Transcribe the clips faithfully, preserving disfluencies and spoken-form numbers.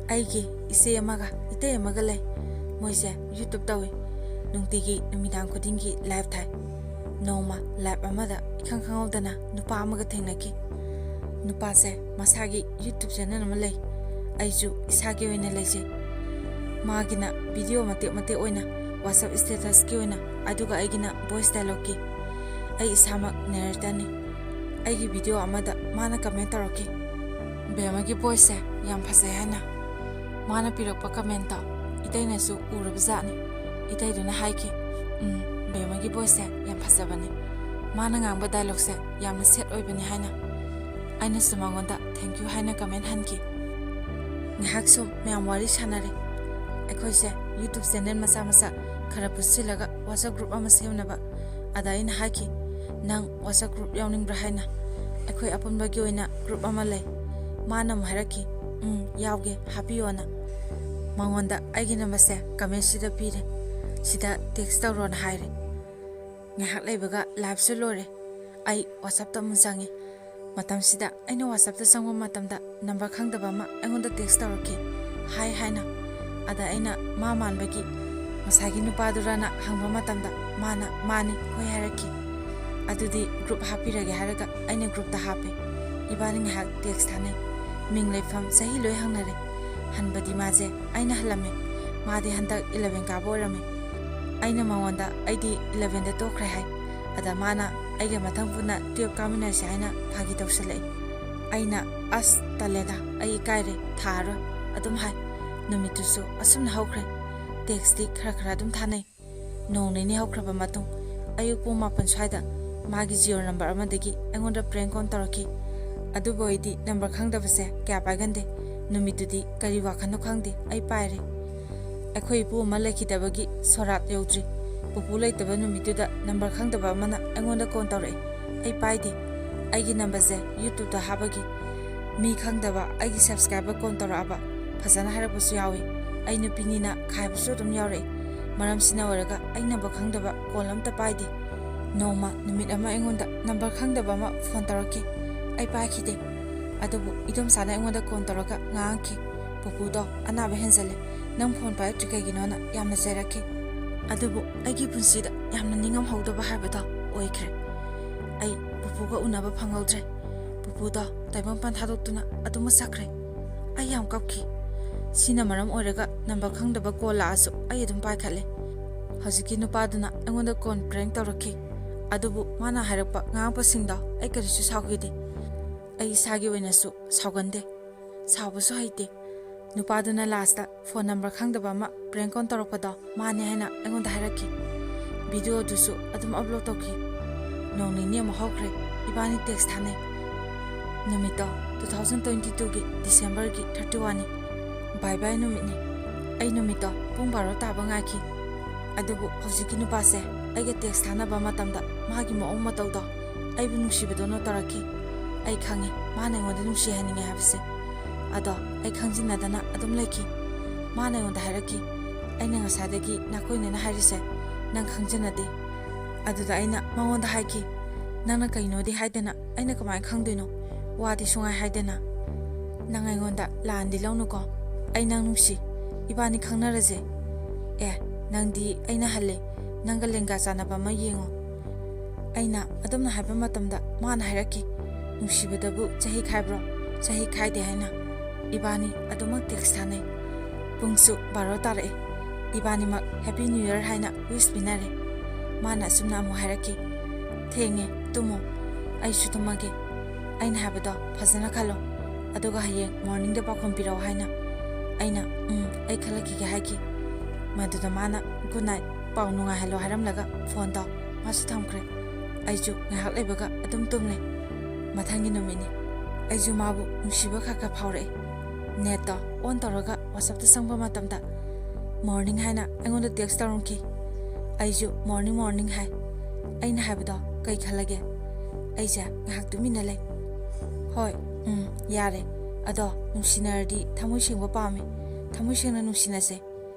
ꯑꯩꯒꯤ ꯏꯆꯦ ꯑꯃꯒ ꯏꯇꯩ ꯑꯃꯒ ꯂꯩ꯫ ꯃꯣꯏꯁꯦ YouTube ꯇꯧꯏ꯫ ꯅꯨꯡꯇꯤꯒꯤ ꯅꯨꯃꯤꯗꯥꯡ ꯈꯨꯗꯤꯡꯒꯤ live ꯊꯥꯏ꯫ ꯅꯣꯡꯃ live ꯑꯃꯗ ꯏꯈꯪ ꯈꯪꯍꯧꯗꯅ ꯅꯨꯄꯥ ꯑꯃꯒ ꯊꯦꯡꯅꯈꯤ꯫ ꯅꯨꯄꯥꯁꯦ ꯃꯁꯥꯒꯤ YouTube channel ꯑꯃ ꯂꯩ꯫ ꯑꯩꯁꯨ ꯏꯁꯥꯒꯤ ꯑꯣꯏꯅ ꯂꯩꯖꯩ꯫ ꯃꯥꯒꯤꯅ video ꯃꯇꯦꯛ ꯃꯇꯦꯛ ꯑꯣꯏꯅ WhatsApp status ꯀꯤ ꯑꯣꯏꯅ, ꯑꯗꯨꯒ ꯑꯩꯒꯤꯅ voice dialogue ꯀꯤ꯫ ꯑꯩ ꯏꯁꯥꯃꯛ narrator ꯅꯤ꯫ ꯑꯩꯒꯤ video ꯑꯃꯗ ꯃꯥꯅ comment ꯇꯧꯔꯛꯈꯤ꯫ ꯕꯦꯝꯃꯒꯤ voice ꯁꯦ ꯌꯥꯝ ꯐꯖꯩ ꯍꯥꯏꯅ꯫ ꯃꯥꯅ ꯄꯤꯔꯛꯄ comment ꯇꯣ ꯏꯇꯩꯅꯁꯨ ꯎꯔꯕ ꯖꯥꯠꯅꯤ꯫ ꯏꯇꯩꯗꯨꯅ ꯍꯥꯏꯈꯤ, "ꯎꯝ, ꯕꯦꯝꯃꯒꯤ voice ꯁꯦ ꯌꯥꯝ ꯐꯖꯕꯅꯤ꯫ ꯃꯥꯅ ꯉꯥꯡꯕ dialogue ꯁꯦ ꯌꯥꯝꯅ set ꯑꯣꯏꯕꯅꯤ" ꯍꯥꯏꯅ꯫ ꯑꯩꯅꯁꯨ ꯃꯉꯣꯟꯗ "Thank you" ꯍꯥꯏꯅ comment ꯍꯟꯈꯤ꯫ ꯉꯥꯏꯍꯥꯛ ꯁꯨꯝ ꯃꯌꯥꯝ ꯋꯥꯔꯤ ꯁꯥꯟꯅꯔꯦ꯫ ꯑꯩꯈꯣꯏꯁꯦ YouTube channel ꯃꯆꯥ ꯃꯆꯥ ꯈꯔ ꯄꯨꯟꯁꯤꯜꯂꯒ WhatsApp group ꯑꯃ ꯁꯦꯝꯅꯕ꯫ ꯑꯗ ꯑꯩꯅ ꯍꯥꯏꯈꯤ, "ꯅꯪ WhatsApp group ꯌꯥꯎꯅꯤꯡꯕ꯭ꯔꯥ?" ꯍꯥꯏꯅ꯫ "ꯑꯩꯈꯣꯏ ꯑꯄꯨꯟꯕꯒꯤ ꯑꯣꯏꯅ group ꯑꯃ ꯂꯩ"꯫ ꯃꯥꯅ ꯑꯃꯨꯛ ꯍꯥꯏꯔꯛꯈꯤ, "ꯎꯝ, ꯌꯥꯎꯒꯦ, ꯍꯥꯞꯄꯤꯌꯣꯅ"꯫ ꯃꯉꯣꯟꯗ ꯑꯩꯒꯤ number ꯁꯦ comment ꯁꯤꯗ ꯄꯤꯔꯦ, ꯁꯤꯗ text ꯇꯧꯔꯣꯅ ꯍꯥꯏꯔꯦ꯫ ꯉꯥꯏꯍꯥꯛ ꯂꯩꯕꯒ live ꯁꯨ ꯂꯣꯏꯔꯦ꯫ ꯑꯩ WhatsApp ꯇ ꯑꯃꯨꯛ ꯆꯪꯉꯦ꯫ ꯃꯇꯝꯁꯤꯗ ꯑꯩꯅ WhatsApp ꯇ ꯆꯪꯕ ꯃꯇꯝꯗ number ꯈꯪꯗꯕ ꯑꯃ ꯑꯩꯉꯣꯟꯗ text ꯇꯧꯔꯛꯈꯤ, "Hi" ꯍꯥꯏꯅ꯫ ꯑꯗ ꯑꯩꯅ ꯃꯥ ꯃꯥꯟꯕꯒꯤ, "ꯉꯁꯥꯏꯒꯤ ꯅꯨꯄꯥꯗꯨꯔꯅ?" ꯍꯪꯕ ꯃꯇꯝꯗ ꯃꯥꯅ, "ꯃꯥꯅꯤ, ꯍꯣꯏ" ꯍꯥꯏꯔꯛꯈꯤ꯫ "ꯑꯗꯨꯗꯤ group ꯍꯥꯞꯄꯤꯔꯒꯦ" ꯍꯥꯏꯔꯒ ꯑꯩꯅ group ꯇ ꯍꯥꯞꯄꯦ꯫ ꯏꯕꯥꯅꯤ ꯉꯥꯏꯍꯥꯛ text ꯊꯥꯅꯩ꯫ ꯃꯤꯡ, ꯂꯩꯐꯝ, ꯆꯍꯤ ꯂꯣꯏ ꯍꯪꯅꯔꯦ꯫ ꯍꯟꯕꯗꯤ ꯃꯥꯁꯦ ꯑꯩꯅ ꯍꯜꯂꯝꯃꯦ꯫ ꯃꯥꯗꯤ ꯍꯟꯗꯛ eleven ꯀꯥꯕ ꯑꯣꯏꯔꯝꯃꯦ꯫ ꯑꯩꯅ ꯃꯉꯣꯟꯗ "ꯑꯩꯗꯤ eleven ꯗ ꯇꯣꯛꯈ꯭ꯔꯦ" ꯍꯥꯏ꯫ ꯑꯗ ꯃꯥꯅ ꯑꯩꯒ ꯃꯊꯪ ꯄꯨꯟꯅ twelve ꯀꯥꯃꯤꯟꯅꯔꯁꯦ ꯍꯥꯏꯅ ꯐꯥꯒꯤ ꯇꯧꯁꯜꯂꯛꯏ꯫ ꯑꯩꯅ, "ꯑꯁ, ꯇꯜꯂꯦꯗ, ꯑꯩ ꯏꯀꯥꯏꯔꯦ, ꯊꯥꯔꯔꯣꯏ" ꯑꯗꯨꯝ ꯍꯥꯏ꯫ ꯅꯨꯃꯤꯠꯇꯨꯁꯨ ꯑꯁꯨꯝꯅ ꯍꯧꯈ꯭ꯔꯦ꯫ Text ꯇꯤ ꯈꯔ ꯈꯔ ꯑꯗꯨꯝ ꯊꯥꯅꯩ꯫ ꯅꯣꯡ ꯅꯤꯅꯤ ꯍꯧꯈ꯭ꯔꯕ ꯃꯇꯨꯡ, ꯑꯌꯨꯛ ꯄꯨꯡ ꯃꯥꯄꯟ ꯁ꯭ꯋꯥꯏꯗ ꯃꯥꯒꯤ Jio number ꯑꯃꯗꯒꯤ ꯑꯩꯉꯣꯟꯗ prank call ꯇꯧꯔꯛꯈꯤ꯫ ꯑꯗꯨꯕꯨ ꯑꯩꯗꯤ number ꯈꯪꯗꯕꯁꯦ ꯀꯌꯥ ꯄꯥꯏꯒꯟꯗꯦ꯫ ꯅꯨꯃꯤꯠꯇꯨꯗꯤ ꯀꯔꯤ ꯋꯥꯈꯜꯅꯣ ꯈꯪꯗꯦ, ꯑꯩ ꯄꯥꯏꯔꯦ꯫ ꯑꯩꯈꯣꯏ ꯏꯄꯨ ꯑꯃ ꯂꯩꯈꯤꯗꯕꯒꯤ ꯁꯣꯔꯥꯠ ꯌꯧꯗ꯭ꯔꯤ꯫ ꯄꯨꯄꯨ ꯂꯩꯇꯕ ꯅꯨꯃꯤꯠꯇꯨꯗ number ꯈꯪꯗꯕ ꯑꯃꯅ ꯑꯩꯉꯣꯟꯗ call ꯇꯧꯔꯛꯑꯦ꯫ ꯑꯩ ꯄꯥꯏꯗꯦ꯫ ꯑꯩꯒꯤ number ꯁꯦ YouTube ꯇ ꯍꯥꯞꯄꯒꯤ ꯃꯤ ꯈꯪꯗꯕ ꯑꯩꯒꯤ subscriber call ꯇꯧꯔꯛꯑꯕ꯫ ꯐꯖꯅ ꯍꯥꯏꯔꯛꯄꯁꯨ ꯌꯥꯎꯏ꯫ ꯑꯩ ꯅꯨꯄꯤꯅꯤꯅ ꯈꯥꯏꯕꯁꯨ ꯑꯗꯨꯝ ꯌꯥꯎꯔꯛꯏ꯫ ꯃꯔꯝꯁꯤꯅ ꯑꯣꯏꯔꯒ ꯑꯩꯅꯕꯨ ꯈꯪꯗꯕ call ꯑꯝꯇ ꯄꯥꯏꯗꯦ꯫ ꯅꯣꯡꯃ ꯅꯨꯃꯤꯠ ꯑꯃ ꯑꯩꯉꯣꯟꯗ number ꯈꯪꯗꯕ ꯑꯃ phone ꯇꯧꯔꯛꯈꯤ꯫ ꯑꯩ ꯄꯥꯏꯈꯤꯗꯦ꯫ ꯑꯗꯨꯕꯨ ꯏꯗꯣꯝꯆꯥꯅ ꯑꯩꯉꯣꯟꯗ call ꯇꯧꯔꯒ ꯉꯥꯡꯉꯛꯈꯤ꯫ "ꯄꯨꯄꯨꯗꯣ ꯑꯅꯥꯕ ꯍꯦꯟꯖꯜꯂꯦ, ꯅꯪ ꯐꯣꯟ ꯄꯥꯏꯔꯛꯇ꯭ꯔꯤ ꯀꯩꯒꯤꯅꯣꯅ ꯌꯥꯝꯅ ꯆꯩꯔꯛꯈꯤ꯫ ꯑꯗꯨꯕꯨ ꯑꯩꯒꯤ ꯄꯨꯟꯁꯤꯗ ꯌꯥꯝꯅ ꯅꯤꯡꯉꯝꯍꯧꯗꯕ ꯍꯥꯏꯕꯗꯣ ꯑꯣꯏꯈ꯭ꯔꯦ꯫ ꯑꯩ ꯄꯨꯄꯨꯒ ꯎꯅꯕ ꯐꯪꯍꯧꯗ꯭ꯔꯦ꯫ ꯄꯨꯄꯨꯗꯣ ꯇꯥꯏꯕꯪꯄꯥꯟ ꯊꯥꯗꯣꯛꯇꯨꯅ ꯑꯗꯨꯃꯛ ꯆꯠꯈ꯭ꯔꯦ꯫ ꯑꯩ ꯌꯥꯝ ꯀꯞꯈꯤ꯫ ꯁꯤꯅ ꯃꯔꯝ ꯑꯣꯏꯔꯒ ꯅꯝꯕꯔ ꯈꯪꯗꯕ ꯀꯣꯜ ꯂꯥꯛꯑꯁꯨ ꯑꯩ ꯑꯗꯨꯝ ꯄꯥꯏꯈꯠꯂꯦ꯫ ꯍꯧꯖꯤꯛꯀꯤ ꯅꯨꯄꯥꯗꯨꯅ ꯑꯩꯉꯣꯟꯗ ꯀꯣꯟ ꯄ꯭ꯔꯦꯡ ꯇꯧꯔꯛꯈꯤ꯫ ꯑꯗꯨꯕꯨ ꯃꯥꯅ ꯍꯥꯏꯔꯛꯄ ꯉꯥꯡꯉꯛꯄꯁꯤꯡꯗꯣ ꯑꯩ ꯀꯔꯤꯁꯨ ꯁꯥꯎꯈꯤꯗꯦ꯫ ꯑꯩ ꯏꯁꯥꯒꯤ ꯑꯣꯏꯅꯁꯨ ꯁꯥꯎꯒꯟꯗꯦ, ꯁꯥꯎꯕꯁꯨ ꯍꯩꯇꯦ꯫ ꯅꯨꯄꯥꯗꯨꯅ ꯂꯥꯁꯇ ꯐꯣꯟ ꯅꯝꯕꯔ ꯈꯪꯗꯕ ꯑꯃ ꯄ꯭ꯔꯦꯡ ꯀꯣꯜ ꯇꯧꯔꯛꯄꯗꯣ ꯃꯥꯅꯦ ꯍꯥꯏꯅ ꯑꯩꯉꯣꯟꯗ ꯍꯥꯏꯔꯛꯈꯤ꯫ ꯚꯤꯗꯤꯑꯣꯗꯨꯁꯨ ꯑꯗꯨꯝ ꯑꯞꯂꯣꯗ ꯇꯧꯈꯤ꯫ ꯅꯣꯡ ꯅꯤꯅꯤ ꯑꯃꯨꯛ ꯍꯧꯈ꯭ꯔꯦ ꯏꯕꯥꯅꯤ ꯇꯦꯛꯁ ꯊꯥꯅꯩ꯫ ꯅꯨꯃꯤꯠꯇꯣ two thousand twenty twoꯒꯤ ꯗꯤꯁꯦꯝꯕꯔꯒꯤ thirty oneꯅꯤ꯫ ꯕꯥꯏ ꯕꯥꯏ ꯅꯨꯃꯤꯠꯅꯤ꯫ ꯑꯩ ꯅꯨꯃꯤꯠꯇꯣ ꯄꯨꯡ ꯕꯥꯔꯣ ꯇꯥꯕ ꯉꯥꯏꯈꯤ꯫ ꯑꯗꯨꯕꯨ ꯍꯧꯖꯤꯛꯀꯤ ꯅꯨꯄꯥꯁꯦ ꯑꯩꯒ ꯇꯦꯛꯁ ꯊꯥꯅꯕ ꯃꯇꯝꯗ ꯃꯥꯒꯤ ꯃꯑꯣꯡ ꯃꯇꯧꯗꯣ ꯑꯩꯕꯨ ꯅꯨꯡꯁꯤꯕꯗꯧꯅ ꯇꯧꯔꯛꯈꯤ꯫ ꯑꯩ ꯈꯪꯉꯤ ꯃꯥꯅ ꯑꯩꯉꯣꯟꯗ ꯅꯨꯡꯁꯤ ꯍꯥꯏꯅꯤꯡꯉꯦ ꯍꯥꯏꯕꯁꯦ꯫ ꯑꯗꯣ ꯑꯩ ꯈꯪꯖꯤꯟꯅꯗꯅ ꯑꯗꯨꯝ ꯂꯩꯈꯤ꯫ ꯃꯥꯅ ꯑꯩꯉꯣꯟꯗ ꯍꯥꯏꯔꯛꯈꯤ, "ꯑꯩꯅ ꯉꯁꯥꯏꯗꯒꯤ ꯅꯥꯀꯣꯏꯅꯅ ꯍꯥꯏꯔꯤꯁꯦ ꯅꯪ ꯈꯪꯖꯤꯟꯅꯗꯦ?" ꯑꯗꯨꯗ ꯑꯩꯅ ꯃꯉꯣꯟꯗ ꯍꯥꯏꯈꯤ, "ꯅꯪꯅ ꯀꯩꯅꯣꯗꯤ ꯍꯥꯏꯗꯅ ꯑꯩꯅ ꯀꯃꯥꯏꯅ ꯈꯪꯗꯣꯏꯅꯣ? ꯋꯥꯗꯤ ꯁꯨꯡꯍꯥꯏ ꯍꯥꯏꯗꯅ꯫ ꯅꯪ ꯑꯩꯉꯣꯟꯗ ꯂꯥꯟꯗꯤ ꯂꯧꯅꯨꯀꯣ꯫ ꯑꯩ ꯅꯪ ꯅꯨꯡꯁꯤ꯫ ꯏꯕꯥꯅꯤ ꯈꯪꯅꯔꯁꯦ꯫ ꯑꯦ, ꯅꯪꯗꯤ ꯑꯩꯅ ꯍꯜꯂꯦ꯫ ꯅꯪꯒ ꯂꯦꯡꯒꯥ ꯆꯥꯟꯅꯕ ꯑꯃ ꯌꯦꯡꯉꯣ꯫" ꯑꯩꯅ ꯑꯗꯨꯝꯅ ꯍꯥꯏꯕ ꯃꯇꯝꯗ ꯃꯥꯅ ꯍꯥꯏꯔꯛꯈꯤ, "ꯅꯨꯡꯁꯤꯕꯗꯕꯨ ꯆꯍꯤ ꯈꯥꯏꯕ꯭ꯔꯣ? ꯆꯍꯤ ꯈꯥꯏꯗꯦ" ꯍꯥꯏꯅ꯫ ꯏꯕꯥꯅꯤ ꯑꯗꯨꯃꯛ ꯇꯦꯛꯁ ꯊꯥꯅꯩ꯫ ꯄꯨꯡꯁꯨ ꯕꯥꯔꯣ ꯇꯥꯔꯛꯑꯦ꯫ ꯏꯕꯥꯅꯤꯃꯛ Happy New Year ꯍꯥꯏꯅ ꯋꯤꯁ ꯄꯤꯅꯔꯦ꯫ ꯃꯥꯅ ꯑꯁꯨꯝꯅ ꯑꯃꯨꯛ ꯍꯥꯏꯔꯛꯈꯤ, "ꯊꯦꯡꯉꯦ, ꯇꯨꯝꯃꯣ꯫ ꯑꯩꯁꯨ ꯇꯨꯝꯃꯒꯦ꯫ ꯑꯩꯅ ꯍꯥꯏꯕꯗꯣ ꯐꯖꯅ ꯈꯜꯂꯣ꯫ ꯑꯗꯨꯒ ꯍꯌꯦꯡ ꯃꯣꯔꯅꯤꯡꯗ ꯄꯥꯎꯈꯨꯝ ꯄꯤꯔꯛꯑꯣ" ꯍꯥꯏꯅ꯫ ꯑꯩꯅ, "ꯎꯝ, ꯑꯩ ꯈꯜꯂꯛꯈꯤꯒꯦ" ꯍꯥꯏꯈꯤ꯫ ꯃꯗꯨꯗ ꯃꯥꯅ, "Good night, ꯄꯥꯎ ꯅꯨꯡꯉꯥꯏꯍꯜꯂꯣ" ꯍꯥꯏꯔꯝꯂꯒ ꯐꯣꯟꯗꯣ ꯃꯥꯁꯨ ꯊꯝꯈ꯭ꯔꯦ꯫ ꯑꯩꯁꯨ ꯉꯥꯏꯍꯥꯛ ꯂꯩꯕꯒ ꯑꯗꯨꯝ ꯇꯨꯝꯂꯦ꯫ ꯃꯊꯪꯒꯤ ꯅꯨꯃꯤꯠꯅꯤ꯫ ꯑꯩꯁꯨ ꯃꯥꯕꯨ ꯅꯨꯡꯁꯤꯕ ꯈꯔ ꯈꯔ ꯐꯥꯎꯔꯛꯑꯦ꯫ ꯅꯦꯠꯇꯣ ꯑꯣꯟ ꯇꯧꯔꯒ WhatsAppꯇ ꯆꯪꯕ ꯃꯇꯝꯗ ꯃꯣꯔꯅꯤꯡ ꯍꯥꯏꯅ ꯑꯩꯉꯣꯟꯗ ꯇꯦꯛꯁ ꯇꯧꯔꯝꯈꯤ꯫ ꯑꯩꯁꯨ ꯃꯣꯔꯅꯤꯡ, ꯃꯣꯔꯅꯤꯡ ꯍꯥꯏ꯫ ꯑꯩꯅ ꯍꯥꯏꯕꯗꯣ ꯀꯩ ꯈꯜꯂꯒꯦ? ꯑꯩꯁꯦ ꯉꯥꯏꯍꯥꯛ ꯇꯨꯃꯤꯟꯅ ꯂꯩ꯫ "ꯍꯣꯏ, ꯎꯝ, ꯌꯥꯔꯦ꯫ ꯑꯗꯣ ꯅꯨꯡꯁꯤꯅꯔꯗꯤ ꯊꯃꯣꯏ ꯁꯦꯡꯕ ꯄꯥꯝꯃꯤ꯫ ꯊꯃꯣꯏ ꯁꯦꯡꯅ ꯅꯨꯡꯁꯤꯅꯁꯦ꯫"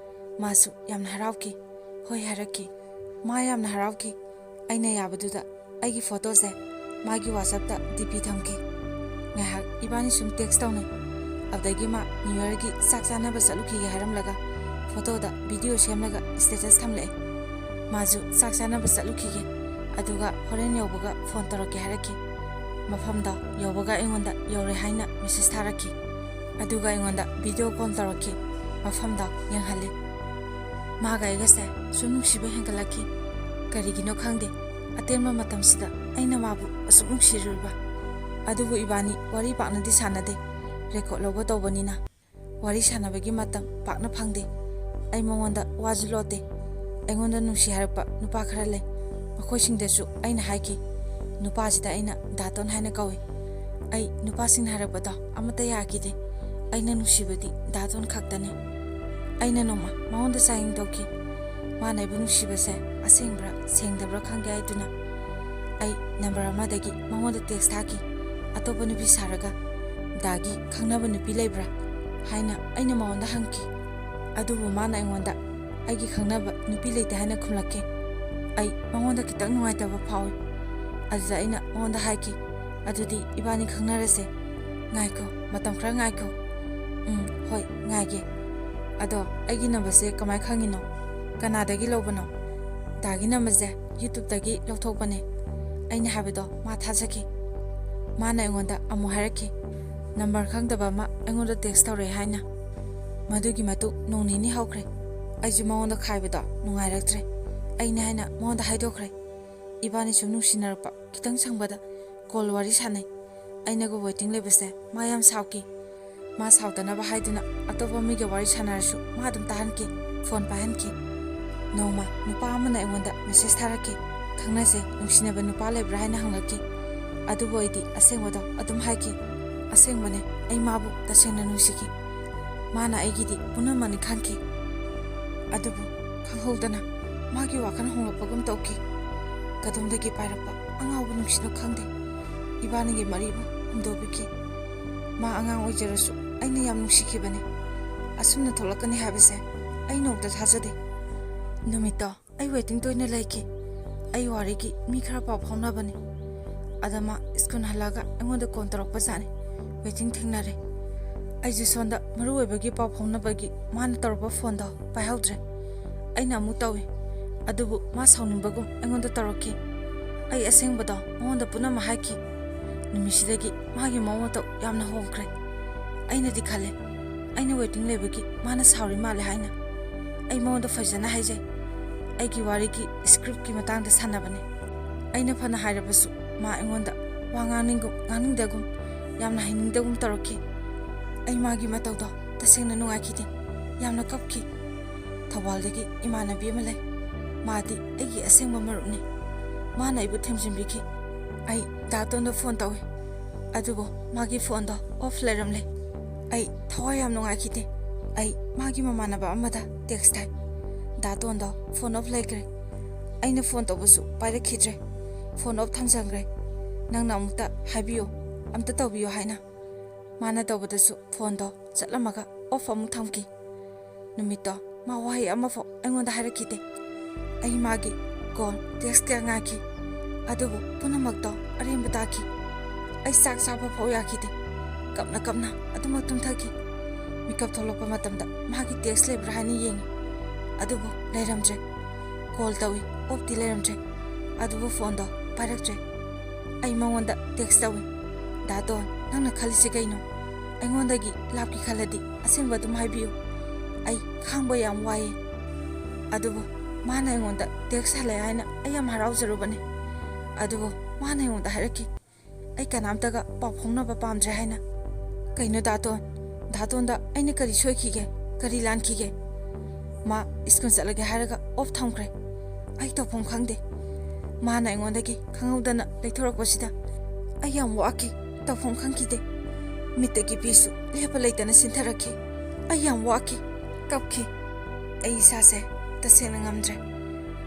ꯃꯥꯁꯨ ꯌꯥꯝꯅ ꯍꯔꯥꯎꯈꯤ꯫ "ꯍꯣꯏ" ꯍꯥꯏꯔꯛꯈꯤ꯫ ꯃꯥ ꯌꯥꯝꯅ ꯍꯔꯥꯎꯈꯤ꯫ ꯑꯩꯅ ꯌꯥꯕꯗꯨꯗ ꯑꯩꯒꯤ ꯐꯣꯇꯣꯁꯦ ꯃꯥꯒꯤ WhatsAppꯇ DP ꯊꯝꯈꯤ꯫ ꯉꯥꯏꯍꯥꯛ ꯏꯕꯥꯅꯤ ꯁꯨꯝ ꯇꯦꯛꯁ ꯇꯧꯅꯩ꯫ ꯑꯗꯨꯗꯒꯤ ꯃꯥ ꯅ꯭ꯌꯨ ꯌꯔꯒꯤ ꯆꯥꯛ ꯆꯥꯅꯕ ꯆꯠꯂꯨꯈꯤꯒꯦ ꯍꯥꯏꯔꯝꯂꯒ ꯐꯣꯇꯣꯗ ꯚꯤꯗꯤꯑꯣ ꯁꯦꯝꯂꯒ ꯁ꯭ꯇꯦꯇꯁ ꯊꯝꯂꯛꯑꯦ꯫ ꯃꯥꯁꯨ ꯆꯥꯛ ꯆꯥꯅꯕ ꯆꯠꯂꯨꯈꯤꯒꯦ, ꯑꯗꯨꯒ ꯍꯣꯔꯦꯟ ꯌꯧꯕꯒ ꯐꯣꯟ ꯇꯧꯔꯛꯀꯦ ꯍꯥꯏꯔꯛꯈꯤ꯫ ꯃꯐꯝꯗꯣ ꯌꯧꯕꯒ ꯑꯩꯉꯣꯟꯗ ꯌꯧꯔꯦ ꯍꯥꯏꯅ ꯃꯦꯁꯦꯖ ꯊꯥꯔꯛꯈꯤ꯫ ꯑꯗꯨꯒ ꯑꯩꯉꯣꯟꯗ ꯚꯤꯗꯤꯑꯣ ꯀꯣꯜ ꯇꯧꯔꯛꯈꯤ꯫ ꯃꯐꯝꯗꯣ ꯌꯦꯡꯍꯜꯂꯤ꯫ ꯃꯥꯒ ꯑꯩꯒꯁꯦ ꯁꯨꯝ ꯅꯨꯡꯁꯤꯕ ꯍꯦꯟꯒꯠꯂꯛꯈꯤ꯫ ꯀꯔꯤꯒꯤꯅꯣ ꯈꯪꯗꯦ, ꯑꯇꯦꯟꯕ ꯃꯇꯝꯁꯤꯗ ꯑꯩꯅ ꯃꯥꯕꯨ ꯑꯁꯨꯛ ꯅꯨꯡꯁꯤꯔꯨꯔꯤꯕ꯫ ꯑꯗꯨꯕꯨ ꯏꯕꯥꯅꯤ ꯋꯥꯔꯤ ꯄꯥꯛꯅꯗꯤ ꯁꯥꯟꯅꯗꯦ꯫ ꯔꯦꯀꯣꯔꯗ ꯂꯧꯕ ꯇꯧꯕꯅꯤꯅ ꯋꯥꯔꯤ ꯁꯥꯟꯅꯕꯒꯤ ꯃꯇꯝ ꯄꯥꯛꯅ ꯐꯪꯗꯦ꯫ ꯑꯩ ꯃꯉꯣꯟꯗ ꯋꯥꯁꯨ ꯂꯣꯠꯇꯦ꯫ ꯑꯩꯉꯣꯟꯗ ꯅꯨꯡꯁꯤ ꯍꯥꯏꯔꯛꯄ ꯅꯨꯄꯥ ꯈꯔ ꯂꯩ꯫ ꯃꯈꯣꯏꯁꯤꯡꯗꯁꯨ ꯑꯩꯅ ꯍꯥꯏꯈꯤ, "ꯅꯨꯄꯥꯁꯤꯗ ꯑꯩꯅ ꯗꯥꯇꯣꯟ ꯍꯥꯏꯅ ꯀꯧꯏ꯫ ꯑꯩ ꯅꯨꯄꯥꯁꯤꯡꯅ ꯍꯥꯏꯔꯛꯄꯗꯣ ꯑꯃꯠꯇ ꯌꯥꯈꯤꯗꯦ꯫ ꯑꯩꯅ ꯅꯨꯡꯁꯤꯕꯗꯤ ꯗꯥꯇꯣꯟ ꯈꯛꯇꯅꯤ꯫" ꯑꯩꯅ ꯅꯣꯡꯃ ꯃꯉꯣꯟꯗ ꯆꯥꯌꯦꯡ ꯇꯧꯈꯤ꯫ ꯃꯥꯅ ꯑꯩꯕꯨ ꯅꯨꯡꯁꯤꯕꯁꯦ ꯑꯁꯦꯡꯕ꯭ꯔꯥ ꯁꯦꯡꯗꯕ꯭ꯔꯥ ꯈꯪꯗꯦ ꯍꯥꯏꯗꯨꯅ ꯑꯩ ꯅꯝꯕꯔ ꯑꯃꯗꯒꯤ ꯃꯉꯣꯟꯗ ꯇꯦꯛꯁ ꯊꯥꯈꯤ꯫ "ꯑꯇꯣꯞꯄ ꯅꯨꯄꯤ ꯁꯥꯔꯒ ꯗꯥꯒꯤ ꯈꯪꯅꯕ ꯅꯨꯄꯤ ꯂꯩꯕ꯭ꯔꯥ?" ꯍꯥꯏꯅ ꯑꯩꯅ ꯃꯉꯣꯟꯗ ꯍꯪꯈꯤ꯫ ꯑꯗꯨꯕꯨ ꯃꯥꯅ ꯑꯩꯉꯣꯟꯗ "ꯑꯩꯒꯤ ꯈꯪꯅꯕ ꯅꯨꯄꯤ ꯂꯩꯇꯦ" ꯍꯥꯏꯅ ꯈꯨꯝꯂꯛꯈꯤ꯫ ꯑꯩ ꯃꯉꯣꯟꯗ ꯈꯤꯇꯪ ꯅꯨꯡꯉꯥꯏꯇꯕ ꯐꯥꯎꯏ꯫ ꯑꯗꯨꯗ ꯑꯩꯅ ꯃꯉꯣꯟꯗ ꯍꯥꯏꯈꯤ, "ꯑꯗꯨꯗꯤ ꯏꯕꯥꯅꯤ ꯈꯪꯅꯔꯁꯦ꯫ ꯉꯥꯏꯈꯣ, ꯃꯇꯝ ꯈꯔ ꯉꯥꯏꯈꯣ꯫" "ꯎꯝ, ꯍꯣꯏ, ꯉꯥꯏꯒꯦ꯫ ꯑꯗꯣ ꯑꯩꯒꯤ ꯅꯝꯕꯔꯁꯦ ꯀꯃꯥꯏ ꯈꯪꯉꯤꯅꯣ? ꯀꯅꯥꯗꯒꯤ ꯂꯧꯕꯅꯣ?" "ꯗꯥꯒꯤ ꯅꯝꯕꯔꯁꯦ YouTubeꯇꯒꯤ ꯂꯧꯊꯣꯛꯄꯅꯦ꯫" ꯑꯩꯅ ꯍꯥꯏꯕꯗꯣ ꯃꯥ ꯊꯥꯖꯈꯤ꯫ ꯃꯥꯅ ꯑꯩꯉꯣꯟꯗ ꯑꯃꯨꯛ ꯍꯥꯏꯔꯛꯈꯤ, "ꯅꯝꯕꯔ ꯈꯪꯗꯕ ꯑꯃ ꯑꯩꯉꯣꯟꯗ ꯇꯦꯛꯁ ꯇꯧꯔꯛꯑꯦ" ꯍꯥꯏꯅ꯫ ꯃꯗꯨꯒꯤ ꯃꯇꯨꯡ ꯅꯣꯡ ꯅꯤꯅꯤ ꯍꯧꯈ꯭ꯔꯦ꯫ ꯑꯩꯁꯨ ꯃꯉꯣꯟꯗ ꯈꯥꯏꯕꯗꯣ ꯅꯨꯡꯉꯥꯏꯔꯛꯇ꯭ꯔꯦ꯫ ꯑꯩꯅ ꯍꯥꯏꯅ ꯃꯉꯣꯟꯗ ꯍꯥꯏꯗꯣꯛꯈ꯭ꯔꯦ꯫ ꯏꯕꯥꯅꯤ ꯁꯨꯝ ꯅꯨꯡꯁꯤꯅꯔꯛꯄ ꯈꯤꯇꯪ ꯁꯪꯕꯗ ꯀꯣꯜ ꯋꯥꯔꯤ ꯁꯥꯟꯅꯩ꯫ ꯑꯩꯅꯒ ꯋꯦꯇꯤꯡ ꯂꯩꯕꯁꯦ ꯃꯥ ꯌꯥꯝ ꯁꯥꯎꯈꯤ꯫ ꯃꯥ ꯁꯥꯎꯗꯅꯕ ꯍꯥꯏꯗꯨꯅ ꯑꯇꯣꯞꯄ ꯃꯤꯒ ꯋꯥꯔꯤ ꯁꯥꯟꯅꯔꯁꯨ ꯃꯥ ꯑꯗꯨꯝ ꯇꯥꯍꯟꯈꯤ, ꯐꯣꯟ ꯄꯥꯏꯍꯟꯈꯤ꯫ ꯅꯣꯡꯃ ꯅꯨꯄꯥ ꯑꯃꯅ ꯑꯩꯉꯣꯟꯗ ꯃꯦꯁꯦꯖ ꯊꯥꯔꯛꯈꯤ, "ꯈꯪꯅꯁꯦ, ꯅꯨꯡꯁꯤꯅꯕ ꯅꯨꯄꯥ ꯂꯩꯕ꯭ꯔꯥ?" ꯍꯥꯏꯅ ꯍꯪꯂꯛꯈꯤ꯫ ꯑꯗꯨꯕꯨ ꯑꯩꯗꯤ ꯑꯁꯦꯡꯕꯗꯣ ꯑꯗꯨꯝ ꯍꯥꯏꯈꯤ꯫ "ꯑꯁꯦꯡꯕꯅꯦ, ꯑꯩ ꯃꯥꯕꯨ ꯇꯁꯦꯡꯅ ꯅꯨꯡꯁꯤꯈꯤ꯫ ꯃꯥꯅ ꯑꯩꯒꯤꯗꯤ ꯄꯨꯝꯅꯃꯛꯅꯤ ꯈꯟꯈꯤ꯫ ꯑꯗꯨꯕꯨ ꯈꯪꯍꯧꯗꯅ ꯃꯥꯒꯤ ꯋꯥꯈꯜ ꯍꯣꯡꯂꯛꯄꯒꯨꯝ ꯇꯧꯈꯤ꯫ ꯀꯗꯣꯝꯗꯒꯤ ꯄꯥꯏꯔꯛꯄ ꯑꯉꯥꯎꯕ ꯅꯨꯡꯁꯤꯠꯅꯣ ꯈꯪꯗꯦ, ꯏꯕꯥꯅꯤꯒꯤ ꯃꯔꯤꯕꯨ ꯍꯨꯝꯗꯣꯛꯄꯤꯈꯤ꯫ ꯃꯥ ꯑꯉꯥꯡ ꯑꯣꯏꯖꯔꯁꯨ ꯑꯩꯅ ꯌꯥꯝ ꯅꯨꯡꯁꯤꯈꯤꯕꯅꯤ꯫ ꯑꯁꯨꯝꯅ ꯊꯣꯛꯂꯛꯀꯅꯤ ꯍꯥꯏꯕꯁꯦ ꯑꯩ ꯅꯣꯡꯃꯇ ꯊꯥꯖꯗꯦ꯫" ꯅꯨꯃꯤꯠꯇꯣ ꯑꯩ ꯋꯦꯇꯤꯡ ꯇꯣꯏꯅ ꯂꯩꯈꯤ꯫ ꯑꯩ ꯋꯥꯔꯤꯒꯤ ꯃꯤ ꯈꯔ ꯄꯥꯎ ꯐꯥꯎꯅꯕꯅꯤ꯫ ꯑꯗ ꯃꯥ ꯁ꯭ꯀꯨꯜ ꯍꯜꯂꯛꯑꯒ ꯑꯩꯉꯣꯟꯗ ꯀꯣꯜ ꯇꯧꯔꯛꯄꯖꯥꯠꯅꯤ꯫ "ꯋꯦꯇꯤꯡ ꯊꯦꯡꯅꯔꯦ꯫" ꯑꯩꯁꯨ ꯁꯣꯝꯗ ꯃꯔꯨ ꯑꯣꯏꯕꯒꯤ ꯄꯥꯎ ꯐꯥꯎꯅꯕꯒꯤ ꯃꯥꯅ ꯇꯧꯔꯛꯄ ꯐꯣꯟꯗꯣ ꯄꯥꯏꯍꯧꯗ꯭ꯔꯦ꯫ ꯑꯩꯅ ꯑꯃꯨꯛ ꯇꯧꯏ, ꯑꯗꯨꯕꯨ ꯃꯥ ꯁꯥꯎꯅꯤꯡꯕꯒꯨꯝ ꯑꯩꯉꯣꯟꯗ ꯇꯧꯔꯛꯈꯤ꯫ ꯑꯩ ꯑꯁꯦꯡꯕꯗꯣ ꯃꯉꯣꯟꯗ ꯄꯨꯝꯅꯃꯛ ꯍꯥꯏꯈꯤ꯫ ꯅꯨꯃꯤꯠꯁꯤꯗꯒꯤ ꯃꯥꯒꯤ ꯃꯑꯣꯡ ꯃꯇꯧ ꯌꯥꯝꯅ ꯍꯣꯡꯈ꯭ꯔꯦ꯫ ꯑꯩꯅꯗꯤ ꯈꯜꯂꯦ, ꯑꯩꯅ ꯋꯦꯇꯤꯡ ꯂꯩꯕꯒꯤ ꯃꯥꯅ ꯁꯥꯎꯔꯤ ꯃꯥꯜꯂꯦ ꯍꯥꯏꯅ꯫ ꯑꯩ ꯃꯉꯣꯟꯗ ꯐꯖꯅ ꯍꯥꯏꯖꯩ꯫ ꯑꯩꯒꯤ ꯋꯥꯔꯤꯒꯤ ꯁ꯭ꯀ꯭ꯔꯤꯞꯀꯤ ꯃꯇꯥꯡꯗ ꯁꯥꯟꯅꯕꯅꯦ꯫ ꯑꯩꯅ ꯐꯅ ꯍꯥꯏꯔꯕꯁꯨ ꯃꯥ ꯑꯩꯉꯣꯟꯗ ꯋꯥ ꯉꯥꯡꯅꯤꯡꯒꯨꯝ ꯉꯥꯡꯅꯤꯡꯗꯒꯨꯝ, ꯌꯥꯝꯅ ꯍꯩꯅꯤꯡꯗꯒꯨꯝ ꯇꯧꯔꯛꯈꯤ꯫ ꯑꯩ ꯃꯥꯒꯤ ꯃꯇꯧꯗꯣ ꯇꯁꯦꯡꯅ ꯅꯨꯡꯉꯥꯏꯈꯤꯗꯦ꯫ ꯌꯥꯝꯅ ꯀꯞꯈꯤ꯫ ꯊꯧꯕꯥꯜꯗꯒꯤ ꯏꯃꯥꯟꯅꯕꯤ ꯑꯃ ꯂꯩ꯫ ꯃꯥꯗꯤ ꯑꯩꯒꯤ ꯑꯁꯦꯡꯕ ꯃꯔꯨꯞꯅꯤ꯫ ꯃꯥꯅ ꯑꯩꯕꯨ ꯊꯦꯝꯖꯤꯟꯕꯤꯈꯤ꯫ ꯑꯩ ꯗꯥ ꯇꯣꯟꯗ ꯐꯣꯟ ꯇꯧꯏ, ꯑꯗꯨꯕꯨ ꯃꯥꯒꯤ ꯐꯣꯟꯗꯣ ꯑꯣꯐ ꯂꯩꯔꯝꯂꯦ꯫ ꯑꯩ ꯊꯋꯥꯏ ꯌꯥꯝ ꯅꯨꯡꯉꯥꯏꯈꯤꯗꯦ꯫ ꯑꯩ ꯃꯥꯒꯤ ꯃꯃꯥꯟꯅꯕ ꯑꯃꯗ ꯇꯦꯛꯁ ꯊꯥꯏ꯫ ꯗꯥ ꯇꯣꯟꯗꯣ ꯐꯣꯟ ꯑꯣꯐ ꯂꯩꯈ꯭ꯔꯦ꯫ ꯑꯩꯅ ꯐꯣꯟ ꯇꯧꯕꯁꯨ ꯄꯥꯏꯔꯛꯈꯤꯗ꯭ꯔꯦ꯫ Phone of ꯊꯝꯖꯟꯈ꯭ꯔꯦ꯫ "ꯅꯪꯅ ꯑꯃꯨꯛꯇ ꯍꯥꯏꯕꯤꯌꯨ, ꯑꯝꯇ ꯇꯧꯕꯤꯌꯨ" ꯍꯥꯏꯅ꯫ ꯃꯥꯅ ꯇꯧꯕꯗꯁꯨ ꯐꯣꯟꯗꯣ ꯆꯠꯂꯝꯃꯒ ꯑꯣꯐ ꯑꯃꯨꯛ ꯊꯝꯈꯤ꯫ ꯅꯨꯃꯤꯠꯇꯣ ꯃꯥ ꯋꯥꯍꯩ ꯑꯃꯐꯥꯎ ꯑꯩꯉꯣꯟꯗ ꯍꯥꯏꯔꯛꯈꯤꯗꯦ꯫ ꯑꯩ ꯃꯥꯒꯤ ꯀꯣꯜ, ꯇꯦꯛꯁ ꯀꯌꯥ ꯉꯥꯏꯈꯤ, ꯑꯗꯨꯕꯨ ꯄꯨꯝꯅꯃꯛꯇꯣ ꯑꯔꯦꯝꯕ ꯇꯥꯈꯤ꯫ ꯑꯩ ꯆꯥꯛ ꯆꯥꯕ ꯐꯥꯎ ꯌꯥꯈꯤꯗꯦ꯫ ꯀꯞꯅ ꯀꯞꯅ ꯑꯗꯨꯃꯛ ꯇꯨꯝꯊꯈꯤ꯫ ꯃꯤꯀꯞ ꯊꯣꯛꯂꯛꯄ ꯃꯇꯝꯗ ꯃꯥꯒꯤ ꯇꯦꯛꯁ ꯂꯩꯕ꯭ꯔꯥ ꯍꯥꯏꯅ ꯌꯦꯡꯉꯤ, ꯑꯗꯨꯕꯨ ꯂꯩꯔꯝꯗ꯭ꯔꯦ꯫ ꯀꯣꯜ ꯇꯧꯏ, ꯑꯣꯐꯇꯤ ꯂꯩꯔꯝꯗ꯭ꯔꯦ, ꯑꯗꯨꯕꯨ ꯐꯣꯟꯗꯣ ꯄꯥꯏꯔꯛꯇ꯭ꯔꯦ꯫ ꯑꯩ ꯃꯉꯣꯟꯗ ꯇꯦꯛꯁ ꯇꯧꯏ, "ꯗꯥ ꯇꯣꯟ, ꯅꯪꯅ ꯈꯜꯂꯤꯁꯦ ꯀꯩꯅꯣ? ꯑꯩꯉꯣꯟꯗꯒꯤ ꯂꯥꯞꯀꯦ ꯈꯜꯂꯗꯤ ꯑꯁꯦꯡꯕ ꯑꯗꯨꯝ ꯍꯥꯏꯕꯤꯌꯨ꯫ ꯑꯩ ꯈꯥꯡꯕ ꯌꯥꯝ ꯋꯥꯏꯌꯦ"꯫ ꯑꯗꯨꯕꯨ ꯃꯥꯅ ꯑꯩꯉꯣꯟꯗ ꯇꯦꯛꯁ ꯍꯜꯂꯛꯑꯦ ꯍꯥꯏꯅ ꯑꯩ ꯌꯥꯝ ꯍꯔꯥꯎꯖꯔꯨꯕꯅꯦ꯫ ꯑꯗꯨꯕꯨ ꯃꯥꯅ ꯑꯩꯉꯣꯟꯗ ꯍꯥꯏꯔꯛꯈꯤ, ꯑꯩ ꯀꯅꯥꯝꯇꯒ ꯄꯥꯎ ꯐꯥꯎꯅꯕ ꯄꯥꯝꯗ꯭ꯔꯦ ꯍꯥꯏꯅ꯫ ꯀꯩꯅꯣ ꯗꯥ ꯇꯣꯟ? ꯗꯥ ꯇꯣꯟꯗ ꯑꯩꯅ ꯀꯔꯤ ꯁꯣꯏꯈꯤꯒꯦ? ꯀꯔꯤ ꯂꯥꯟꯈꯤꯒꯦ? ꯃꯥ ꯁ꯭ꯀꯨꯜ ꯆꯠꯂꯒꯦ ꯍꯥꯏꯔꯒ ꯑꯣꯐ ꯊꯝꯈ꯭ꯔꯦ꯫ ꯑꯩ ꯇꯧꯐꯝ ꯈꯪꯗꯦ꯫ ꯃꯥꯅ ꯑꯩꯉꯣꯟꯗꯒꯤ ꯈꯪꯍꯧꯗꯅ ꯂꯩꯊꯣꯔꯛꯄꯁꯤꯗ ꯑꯩ ꯌꯥꯝ ꯋꯥꯈꯤ, ꯇꯧꯐꯝ ꯈꯪꯈꯤꯗꯦ꯫ ꯃꯤꯠꯇꯒꯤ ꯄꯤꯁꯨ ꯂꯦꯞꯄ ꯂꯩꯇꯅ ꯁꯤꯟꯊꯔꯛꯈꯤ꯫ ꯑꯩ ꯌꯥꯝ ꯋꯥꯈꯤ, ꯀꯞꯈꯤ꯫ ꯑꯩ ꯏꯁꯥꯁꯦ ꯇꯁꯦꯡꯅ ꯉꯝꯗ꯭ꯔꯦ꯫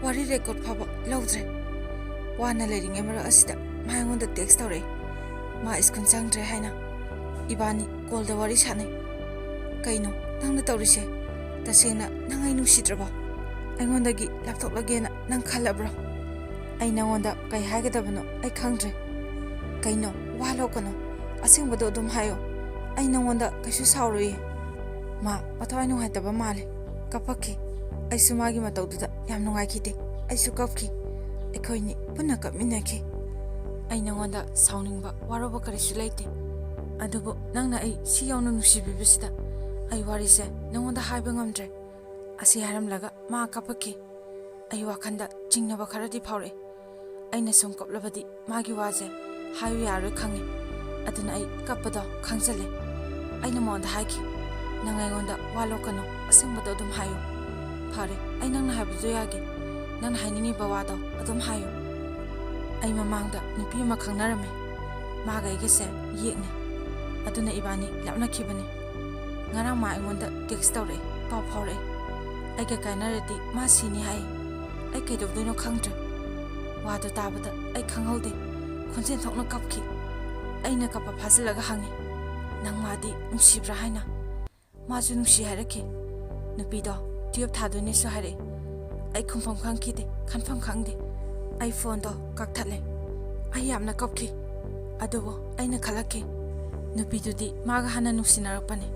ꯋꯥꯔꯤ ꯔꯦꯀꯣꯔꯗ ꯐꯥꯎꯕ ꯂꯧꯗ꯭ꯔꯦ꯫ ꯋꯥꯅ ꯂꯩꯔꯤꯉꯩ ꯃꯔꯛ ꯑꯁꯤꯗ ꯃꯥ ꯑꯩꯉꯣꯟꯗ ꯇꯦꯛꯁ ꯇꯧꯔꯛꯏ, ꯃꯥ ꯁ꯭ꯀꯨꯜ ꯆꯪꯗ꯭ꯔꯦ ꯍꯥꯏꯅ꯫ ꯏꯕꯥꯅꯤ ꯀꯣꯜꯗ ꯋꯥꯔꯤ ꯁꯥꯟꯅꯩ꯫ "ꯀꯩꯅꯣ ꯅꯪꯅ ꯇꯧꯔꯤꯁꯦ? ꯇꯁꯦꯡꯅ ꯅꯪ ꯑꯩ ꯅꯨꯡꯁꯤꯗ꯭ꯔꯕꯣ? ꯑꯩꯉꯣꯟꯗꯒꯤ ꯂꯥꯞꯊꯣꯛꯂꯒꯦꯅ ꯅꯪ ꯈꯜꯂꯕ꯭ꯔꯣ? ꯑꯩ ꯅꯉꯣꯟꯗ ꯀꯩ ꯍꯥꯏꯒꯗꯕꯅꯣ ꯑꯩ ꯈꯪꯗ꯭ꯔꯦ꯫ ꯀꯩꯅꯣ, ꯋꯥ ꯂꯧꯀꯅꯣ, ꯑꯁꯦꯡꯕꯗꯣ ꯑꯗꯨꯝ ꯍꯥꯏꯌꯣ꯫ ꯑꯩ ꯅꯉꯣꯟꯗ ꯀꯩꯁꯨ ꯁꯥꯎꯔꯨꯏ꯫ ꯃꯥ ꯃꯊꯋꯥꯏ ꯅꯨꯡꯉꯥꯏꯇꯕ ꯃꯥꯜꯂꯦ, ꯀꯞꯄꯛꯈꯤ꯫ ꯑꯩꯁꯨ ꯃꯥꯒꯤ ꯃꯇꯧꯗꯨꯗ ꯌꯥꯝ ꯅꯨꯡꯉꯥꯏꯈꯤꯗꯦ꯫ ꯑꯩꯁꯨ ꯀꯞꯈꯤ꯫ ꯑꯩꯈꯣꯏꯅꯤ ꯄꯨꯟꯅ ꯀꯞꯃꯤꯟꯅꯈꯤ꯫ ꯑꯩ ꯅꯉꯣꯟꯗ ꯁꯥꯎꯅꯤꯡꯕ, ꯋꯥꯔꯧꯕ ꯀꯔꯤꯁꯨ ꯂꯩꯇꯦ꯫ ꯑꯗꯨꯕꯨ ꯅꯪꯅ ꯑꯩ ꯁꯤ ꯌꯧꯅ ꯅꯨꯡꯁꯤꯕꯤꯕꯁꯤꯗ ꯑꯩ ꯋꯥꯔꯤꯁꯦ ꯅꯉꯣꯟꯗ ꯍꯥꯏꯕ ꯉꯝꯗ꯭ꯔꯦ꯫ ꯑꯁꯤ ꯍꯥꯏꯔꯝꯂꯒ ꯃꯥ ꯀꯞꯄꯛꯈꯤ꯫ ꯑꯩ ꯋꯥꯈꯜꯗ ꯆꯤꯡꯅꯕ ꯈꯔꯗꯤ ꯐꯥꯎꯔꯛꯏ꯫ ꯑꯩꯅ ꯁꯨꯝ ꯀꯞꯂꯕꯗꯤ ꯃꯥꯒꯤ ꯋꯥꯁꯦ ꯍꯥꯏꯌꯨ ꯌꯥꯔꯣꯏ ꯈꯪꯉꯤ꯫ ꯑꯗꯨꯅ ꯑꯩ ꯀꯞꯄꯗꯣ ꯈꯪꯖꯜꯂꯦ꯫ ꯑꯩꯅ ꯃꯉꯣꯟꯗ ꯍꯥꯏꯈꯤ, "ꯅꯪ ꯑꯩꯉꯣꯟꯗ ꯋꯥ ꯂꯣꯠꯀꯅꯨ, ꯑꯁꯦꯡꯕꯗꯣ ꯑꯗꯨꯝ ꯍꯥꯏꯌꯨ꯫ ꯐꯔꯦ, ꯑꯩ ꯅꯪꯅ ꯍꯥꯏꯕꯗꯣ ꯌꯥꯒꯦ꯫ ꯅꯪꯅ ꯍꯥꯏꯅꯤꯡꯉꯤꯕ ꯋꯥꯗꯣ ꯑꯗꯨꯝ ꯍꯥꯏꯌꯨ꯫ ꯑꯩ ꯃꯃꯥꯡꯗ ꯅꯨꯄꯤ ꯑꯃ ꯈꯪꯅꯔꯝꯃꯦ꯫ ꯃꯥꯒ ꯑꯩꯒꯁꯦ ꯌꯦꯛꯅꯩ꯫ ꯑꯗꯨꯅ ꯏꯕꯥꯅꯤ ꯂꯥꯞꯅꯈꯤꯕꯅꯤ꯫ ꯉꯔꯥꯡ ꯃꯥ ꯑꯩꯉꯣꯟꯗ ꯇꯦꯛꯁ ꯇꯧꯔꯛꯑꯦ, ꯄꯥꯎ ꯐꯥꯎꯔꯛꯑꯦ꯫ ꯑꯩꯒ ꯀꯥꯏꯅꯔꯗꯤ ꯃꯥ ꯁꯤꯅꯤ ꯍꯥꯏ꯫ ꯑꯩ ꯀꯩꯗꯧꯗꯣꯏꯅꯣ ꯈꯪꯗ꯭ꯔꯦ꯫" ꯋꯥꯗꯨ ꯇꯥꯕꯗ ꯑꯩ ꯈꯪꯍꯧꯗꯦ꯫ ꯈꯣꯟꯖꯦꯜ ꯊꯣꯛꯅ ꯀꯞꯈꯤ꯫ ꯑꯩꯅ ꯀꯞꯄ ꯐꯥꯖꯤꯜꯂꯒ ꯍꯪꯉꯤ, "ꯅꯪ ꯃꯥꯗꯤ ꯅꯨꯡꯁꯤꯕ꯭ꯔꯥ?" ꯍꯥꯏꯅ꯫ ꯃꯥꯁꯨ ꯅꯨꯡꯁꯤ ꯍꯥꯏꯔꯛꯈꯤ꯫ ꯅꯨꯄꯤꯗꯣ ꯇꯨꯌꯦꯜꯞ ꯊꯥꯗꯣꯏꯅꯦꯁꯨ ꯍꯥꯏꯔꯛꯏ꯫ ꯑꯩ ꯈꯨꯝꯐꯝ ꯈꯪꯈꯤꯗꯦ, ꯈꯟꯐꯝ ꯈꯪꯗꯦ꯫ ꯑꯩ ꯐꯣꯟꯗꯣ ꯀꯛꯊꯠꯂꯦ꯫ ꯑꯩ ꯌꯥꯝꯅ ꯀꯞꯈꯤ꯫ ꯑꯗꯨꯕꯨ ꯑꯩꯅ ꯈꯜꯂꯛꯈꯤ, ꯅꯨꯄꯤꯗꯨꯗꯤ ꯃꯥꯒ ꯍꯥꯟꯅ ꯅꯨꯡꯁꯤꯅꯔꯛꯄꯅꯤ꯫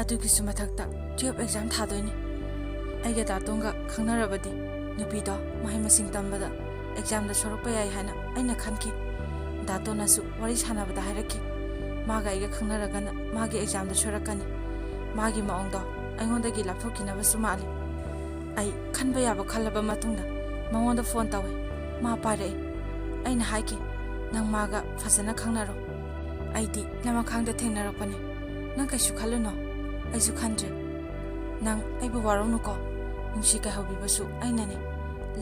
ꯑꯗꯨꯒꯤꯁꯨ ꯃꯊꯛꯇ ꯇꯨꯌꯦꯜꯞ ꯑꯦꯛꯖꯥꯝ ꯊꯥꯗꯣꯏꯅꯤ꯫ ꯑꯩꯒ ꯗꯥꯇꯣꯟꯒ ꯈꯪꯅꯔꯕꯗꯤ ꯅꯨꯄꯤꯗꯣ ꯃꯍꯩ ꯃꯁꯤꯡ ꯇꯝꯕꯗ ꯑꯦꯛꯖꯥꯝꯗ ꯁꯣꯔꯛꯄ ꯌꯥꯏ ꯍꯥꯏꯅ ꯑꯩꯅ ꯈꯟꯈꯤ꯫ ꯗꯥꯇꯣꯟꯅꯁꯨ ꯋꯥꯔꯤ ꯁꯥꯟꯅꯕꯗ ꯍꯥꯏꯔꯛꯈꯤ, ꯃꯥꯒ ꯑꯩꯒ ꯈꯪꯅꯔꯒꯅ ꯃꯥꯒꯤ ꯑꯦꯛꯖꯥꯝꯗ ꯁꯣꯏꯔꯛꯀꯅꯤ꯫ ꯃꯥꯒꯤ ꯃꯑꯣꯡꯗꯣ ꯑꯩꯉꯣꯟꯗꯒꯤ ꯂꯥꯞꯊꯣꯛꯈꯤꯅꯕꯁꯨ ꯃꯥꯜꯂꯤ꯫ ꯑꯩ ꯈꯟꯕ ꯌꯥꯕ ꯈꯜꯂꯕ ꯃꯇꯨꯡꯗ ꯃꯉꯣꯟꯗ ꯐꯣꯟ ꯇꯧꯏ꯫ ꯃꯥ ꯄꯥꯏꯔꯛꯏ꯫ ꯑꯩꯅ ꯍꯥꯏꯈꯤ, "ꯅꯪ ꯃꯥꯒ ꯐꯖꯅ ꯈꯪꯅꯔꯣ꯫ ꯑꯩꯗꯤ ꯂꯃꯈꯥꯡꯗ ꯊꯦꯡꯅꯔꯛꯄꯅꯤ꯫ ꯅꯪ ꯀꯩꯁꯨ ꯈꯜꯂꯨꯅꯣ꯫ ꯑꯩꯁꯨ ꯈꯟꯗ꯭ꯔꯦ꯫ ꯅꯪ ꯑꯩꯕꯨ ꯋꯥꯔꯧꯅꯨꯀꯣ꯫ ꯅꯨꯡꯁꯤ ꯀꯥꯏꯍꯧꯕꯤꯕꯁꯨ ꯑꯩꯅꯅꯤ,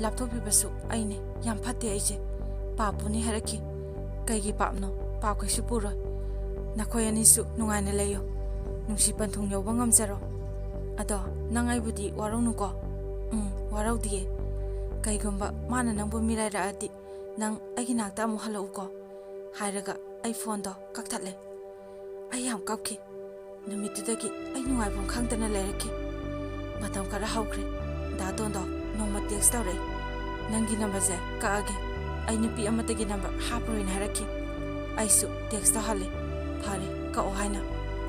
ꯂꯥꯞꯊꯣꯛꯄꯤꯕꯁꯨ ꯑꯩꯅꯤ꯫ ꯌꯥꯝ ꯐꯠꯇꯦ ꯑꯩꯁꯦ꯫ ꯄꯥꯞꯄꯨꯅꯤ" ꯍꯥꯏꯔꯛꯈꯤ꯫ "ꯀꯩꯒꯤ ꯄꯥꯞꯅꯣ? ꯄꯥꯞ ꯀꯩꯁꯨ ꯄꯨꯔꯣꯏ꯫ ꯅꯈꯣꯏ ꯑꯅꯤꯁꯨ ꯅꯨꯡꯉꯥꯏꯅ ꯂꯩꯌꯨ꯫ ꯅꯨꯡꯁꯤ ꯄꯟꯊꯨꯡ ꯌꯧꯕ ꯉꯝꯖꯔꯣ꯫ ꯑꯗꯣ ꯅꯪ ꯑꯩꯕꯨꯗꯤ ꯋꯥꯔꯧꯅꯨꯀꯣ꯫" "ꯎꯝ, ꯋꯥꯔꯧꯗꯤꯌꯦ꯫ ꯀꯩꯒꯨꯝꯕ ꯃꯥꯅ ꯅꯪꯕꯨ ꯃꯤꯔꯥꯏꯔꯛꯑꯗꯤ ꯅꯪ ꯑꯩꯒꯤ ꯅꯥꯛꯇ ꯑꯃꯨꯛ ꯍꯜꯂꯛꯎꯀꯣ" ꯍꯥꯏꯔꯒ ꯑꯩ ꯐꯣꯟꯗꯣ ꯀꯛꯊꯠꯂꯦ꯫ ꯑꯩ ꯌꯥꯝ ꯀꯞꯈꯤ꯫ ꯅꯨꯃꯤꯠꯇꯨꯗꯒꯤ ꯑꯩ ꯅꯨꯡꯉꯥꯏꯐꯝ ꯈꯪꯗꯅ ꯂꯩꯔꯛꯈꯤ꯫ ꯃꯇꯝ ꯈꯔ ꯍꯧꯈ꯭ꯔꯦ꯫ ꯗꯥꯇꯣꯟꯗꯣ ꯅꯣꯡꯃ ꯇꯦꯛꯁ ꯇꯧꯔꯛꯏ, "ꯅꯪꯒꯤ ꯅꯝꯕꯔꯁꯦ ꯀꯛꯑꯒꯦ꯫ ꯑꯩ ꯅꯨꯄꯤ ꯑꯃꯠꯇꯒꯤ ꯅꯝꯕꯔ ꯍꯥꯞꯄꯔꯣꯏꯅ" ꯍꯥꯏꯔꯛꯈꯤ꯫ ꯑꯩꯁꯨ ꯇꯦꯛꯁ ꯇꯧꯍꯜꯂꯦ, "ꯐꯔꯦ, ꯀꯛꯑꯣ" ꯍꯥꯏꯅ꯫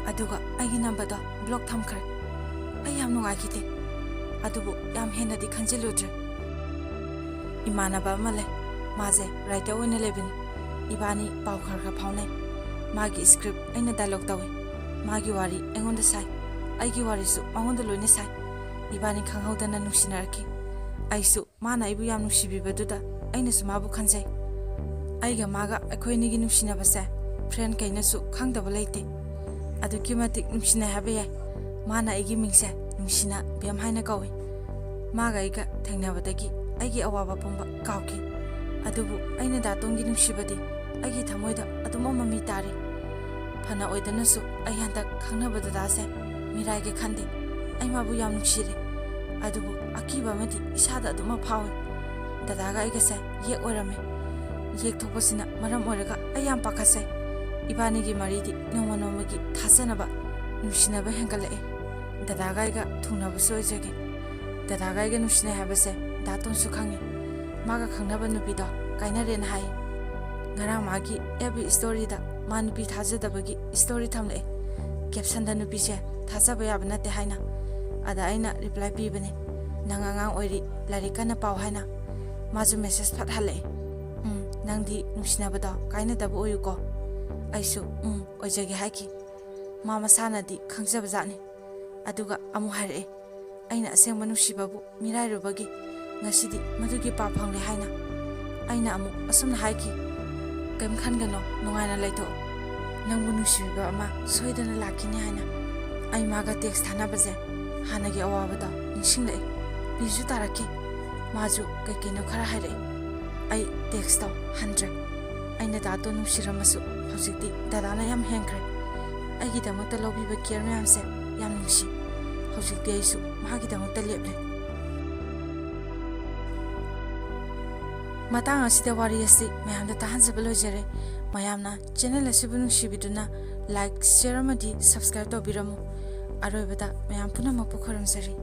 ꯑꯗꯨꯒ ꯑꯩꯒꯤ ꯅꯝꯕꯔꯗꯣ ꯕ꯭ꯂꯣꯛ ꯊꯝꯈ꯭ꯔꯦ꯫ ꯑꯩ ꯌꯥꯝ ꯅꯨꯡꯉꯥꯏꯈꯤꯗꯦ, ꯑꯗꯨꯕꯨ ꯌꯥꯝ ꯍꯦꯟꯅꯗꯤ ꯈꯟꯖꯤꯜꯂꯨꯗ꯭ꯔꯦ꯫ ꯏꯃꯥꯟꯅꯕ ꯑꯃ ꯂꯩ, ꯃꯥꯁꯦ ꯔꯥꯏꯇꯔ ꯑꯣꯏꯅ ꯂꯩꯕꯅꯤ꯫ ꯏꯕꯥꯅꯤ ꯄꯥꯎ ꯈꯔ ꯈꯔ ꯐꯥꯎꯅꯩ꯫ ꯃꯥꯒꯤ ꯁ꯭ꯀ꯭ꯔꯤꯞ ꯑꯩꯅ ꯗꯥꯏꯂꯣꯛ ꯇꯧꯏ, ꯃꯥꯒꯤ ꯋꯥꯔꯤ ꯑꯩꯉꯣꯟꯗ ꯁꯥꯏ, ꯑꯩꯒꯤ ꯋꯥꯔꯤꯁꯨ ꯃꯉꯣꯟꯗ ꯂꯣꯏꯅ ꯁꯥꯏ꯫ ꯏꯕꯥꯅꯤ ꯈꯪꯍꯧꯗꯅ ꯅꯨꯡꯁꯤꯅꯔꯛꯈꯤ꯫ ꯑꯩꯁꯨ ꯃꯥꯅ ꯑꯩꯕꯨ ꯌꯥꯝ ꯅꯨꯡꯁꯤꯕꯤꯕꯗꯨꯗ ꯑꯩꯅꯁꯨ ꯃꯥꯕꯨ ꯈꯟꯖꯩ꯫ ꯑꯩꯒ ꯃꯥꯒ ꯑꯩꯈꯣꯏ ꯑꯅꯤꯒꯤ ꯅꯨꯡꯁꯤꯅꯕꯁꯦ ꯐ꯭ꯔꯦꯟ ꯀꯩꯅꯁꯨ ꯈꯪꯗꯕ ꯂꯩꯇꯦ꯫ ꯑꯗꯨꯛꯀꯤ ꯃꯇꯤꯛ ꯅꯨꯡꯁꯤꯅꯩ ꯍꯥꯏꯕ ꯌꯥꯏ꯫ ꯃꯥꯅ ꯑꯩꯒꯤ ꯃꯤꯡꯁꯦ ꯅꯨꯡꯁꯤꯅ ꯕꯦꯝ ꯍꯥꯏꯅ ꯀꯧꯏ꯫ ꯃꯥꯒ ꯑꯩꯒ ꯊꯦꯡꯅꯕꯗꯒꯤ ꯑꯩꯒꯤ ꯑꯋꯥꯕ ꯄꯨꯝꯕ ꯀꯥꯎꯈꯤ꯫ ꯑꯗꯨꯕꯨ ꯑꯩꯅ ꯗꯥ ꯇꯣꯟꯒꯤ ꯅꯨꯡꯁꯤꯕꯗꯤ ꯑꯩꯒꯤ ꯊꯃꯣꯏꯗ ꯑꯗꯨꯝ ꯑꯃꯃꯤ ꯇꯥꯔꯤ꯫ ꯐꯅ ꯑꯣꯏꯗꯅꯁꯨ ꯑꯩ ꯍꯟꯗꯛ ꯈꯪꯅꯕ ꯗꯗꯥꯁꯦ ꯃꯤꯔꯥꯏꯒꯦ ꯈꯟꯗꯦ꯫ ꯑꯩ ꯃꯥꯕꯨ ꯌꯥꯝ ꯅꯨꯡꯁꯤꯔꯦ꯫ ꯑꯗꯨꯕꯨ ꯑꯀꯤꯕ ꯑꯃꯗꯤ ꯏꯁꯥꯗ ꯑꯗꯨꯃꯛ ꯐꯥꯎꯏ꯫ ꯗꯗꯥꯒ ꯑꯩꯒꯁꯦ ꯌꯦꯛ ꯑꯣꯏꯔꯝꯃꯦ꯫ ꯌꯦꯛ ꯊꯣꯛꯄꯁꯤꯅ ꯃꯔꯝ ꯑꯣꯏꯔꯒ ꯑꯩ ꯌꯥꯝ ꯄꯥꯈꯠꯆꯩ꯫ ꯏꯕꯥꯅꯤꯒꯤ ꯃꯔꯤꯗꯤ ꯅꯣꯡꯃ ꯅꯣꯡꯃꯒꯤ ꯊꯥꯖꯅꯕ, ꯅꯨꯡꯁꯤꯅꯕ ꯍꯦꯟꯒꯠꯂꯛꯑꯦ꯫ ꯗꯗꯥꯒ ꯑꯩꯒ ꯊꯨꯡꯅꯕꯁꯨ ꯑꯣꯏꯖꯒꯦ꯫ ꯗꯗꯥꯒ ꯑꯩꯒ ꯅꯨꯡꯁꯤꯅꯩ ꯍꯥꯏꯕꯁꯦ ꯗꯥ ꯇꯣꯟꯁꯨ ꯈꯪꯉꯤ꯫ ꯃꯥꯒ ꯈꯪꯅꯕ ꯅꯨꯄꯤꯗꯣ ꯀꯥꯏꯅꯔꯦꯅ ꯍꯥꯏ꯫ ꯉꯔꯥꯡ ꯃꯥꯒꯤ ꯑꯦꯐ ꯕꯤ ꯁ꯭ꯇꯣꯔꯤꯗ ꯃꯥ ꯅꯨꯄꯤ ꯊꯥꯖꯗꯕꯒꯤ ꯁ꯭ꯇꯣꯔꯤ ꯊꯝꯂꯛꯑꯦ꯫ ꯀꯦꯞꯁꯟꯗ "ꯅꯨꯄꯤꯁꯦ ꯊꯥꯖꯕ ꯌꯥꯕ ꯅꯠꯇꯦ" ꯍꯥꯏꯅ꯫ ꯑꯗ ꯑꯩꯅ ꯔꯤꯄ꯭ꯂꯥꯏ ꯄꯤꯕꯅꯦ, "ꯅꯪ ꯑꯉꯥꯡ ꯑꯣꯏꯔꯤ, ꯂꯥꯏꯔꯤꯛ ꯀꯟꯅ ꯄꯥꯎ" ꯍꯥꯏꯅ꯫ ꯃꯥꯁꯨ ꯃꯦꯁꯦꯖ ꯐꯠ ꯍꯜꯂꯛꯑꯦ, "ꯎꯝ, ꯅꯪꯗꯤ ꯅꯨꯡꯁꯤꯅꯕꯗꯣ ꯀꯥꯏꯅꯗꯕ ꯑꯣꯏꯌꯨꯀꯣ"꯫ ꯑꯩꯁꯨ "ꯎꯝ, ꯑꯣꯏꯖꯒꯦ" ꯍꯥꯏꯈꯤ꯫ ꯃꯥ ꯃꯁꯥꯅꯗꯤ ꯈꯪꯖꯕ ꯖꯥꯠꯅꯤ꯫ ꯑꯗꯨꯒ ꯑꯃꯨꯛ ꯍꯥꯏꯔꯛꯑꯦ, "ꯑꯩꯅ ꯑꯁꯦꯡꯕ ꯅꯨꯡꯁꯤꯕꯕꯨ ꯃꯤꯔꯥꯏꯔꯨꯕꯒꯤ ꯉꯁꯤꯗꯤ ꯃꯗꯨꯒꯤ ꯄꯥ ꯐꯪꯂꯦ" ꯍꯥꯏꯅ꯫ ꯑꯩꯅ ꯑꯃꯨꯛ ꯑꯁꯨꯝꯅ ꯍꯥꯏꯈꯤ, "ꯀꯩꯝ ꯈꯟꯒꯅꯣ, ꯅꯨꯡꯉꯥꯏꯅ ꯂꯩꯊꯣꯛꯑꯣ꯫ ꯅꯪꯕꯨ ꯅꯨꯡꯁꯤꯕꯤꯕ ꯑꯃ ꯁꯣꯏꯗꯅ ꯂꯥꯛꯈꯤꯅꯤ" ꯍꯥꯏꯅ꯫ ꯑꯩ ꯃꯥꯒ ꯇꯦꯛꯁ ꯊꯥꯅꯕꯁꯦ ꯍꯥꯟꯅꯒꯤ ꯑꯋꯥꯕꯗꯣ ꯅꯤꯡꯁꯤꯡꯂꯛꯏ꯫ ꯄꯤꯁꯨ ꯇꯥꯔꯛꯈꯤ꯫ ꯃꯥꯁꯨ ꯀꯩꯀꯩꯅꯣ ꯈꯔ ꯍꯥꯏꯔꯛꯏ꯫ ꯑꯩ ꯇꯦꯛꯁꯇꯣ ꯍꯟꯗ꯭ꯔꯦ꯫ ꯑꯩꯅ ꯗꯥꯗꯣ ꯅꯨꯡꯁꯤꯔꯝꯃꯁꯨ ꯍꯧꯖꯤꯛꯇꯤ ꯗꯗꯥꯅ ꯌꯥꯝ ꯍꯦꯟꯈ꯭ꯔꯦ꯫ ꯑꯩꯒꯤꯗꯃꯛꯇ ꯂꯧꯕꯤꯕ ꯀꯤꯌꯔ ꯃꯌꯥꯝꯁꯦ ꯌꯥꯝ ꯅꯨꯡꯁꯤ꯫ ꯍꯧꯖꯤꯛꯇꯤ ꯑꯩꯁꯨ ꯃꯥꯒꯤꯗꯃꯛꯇ ꯂꯦꯞꯂꯦ꯫ ꯃꯇꯥꯡ ꯑꯁꯤꯗ ꯋꯥꯔꯤ ꯑꯁꯤ ꯃꯌꯥꯝꯗ ꯇꯥꯍꯟꯖꯕ ꯂꯣꯏꯖꯔꯦ꯫ ꯃꯌꯥꯝꯅ ꯆꯦꯅꯦꯜ ꯑꯁꯤꯕꯨ ꯅꯨꯡꯁꯤꯕꯤꯗꯨꯅ ꯂꯥꯏꯛ, ꯁꯤꯌꯔ ꯑꯃꯗꯤ ꯁꯕꯁꯀ꯭ꯔꯥꯏꯕ ꯇꯧꯕꯤꯔꯝꯃꯨ꯫ ꯑꯔꯣꯏꯕꯗ ꯃꯌꯥꯝ ꯄꯨꯝꯅꯃꯛꯄꯨ ꯈꯨꯔꯨꯝꯖꯔꯤ꯫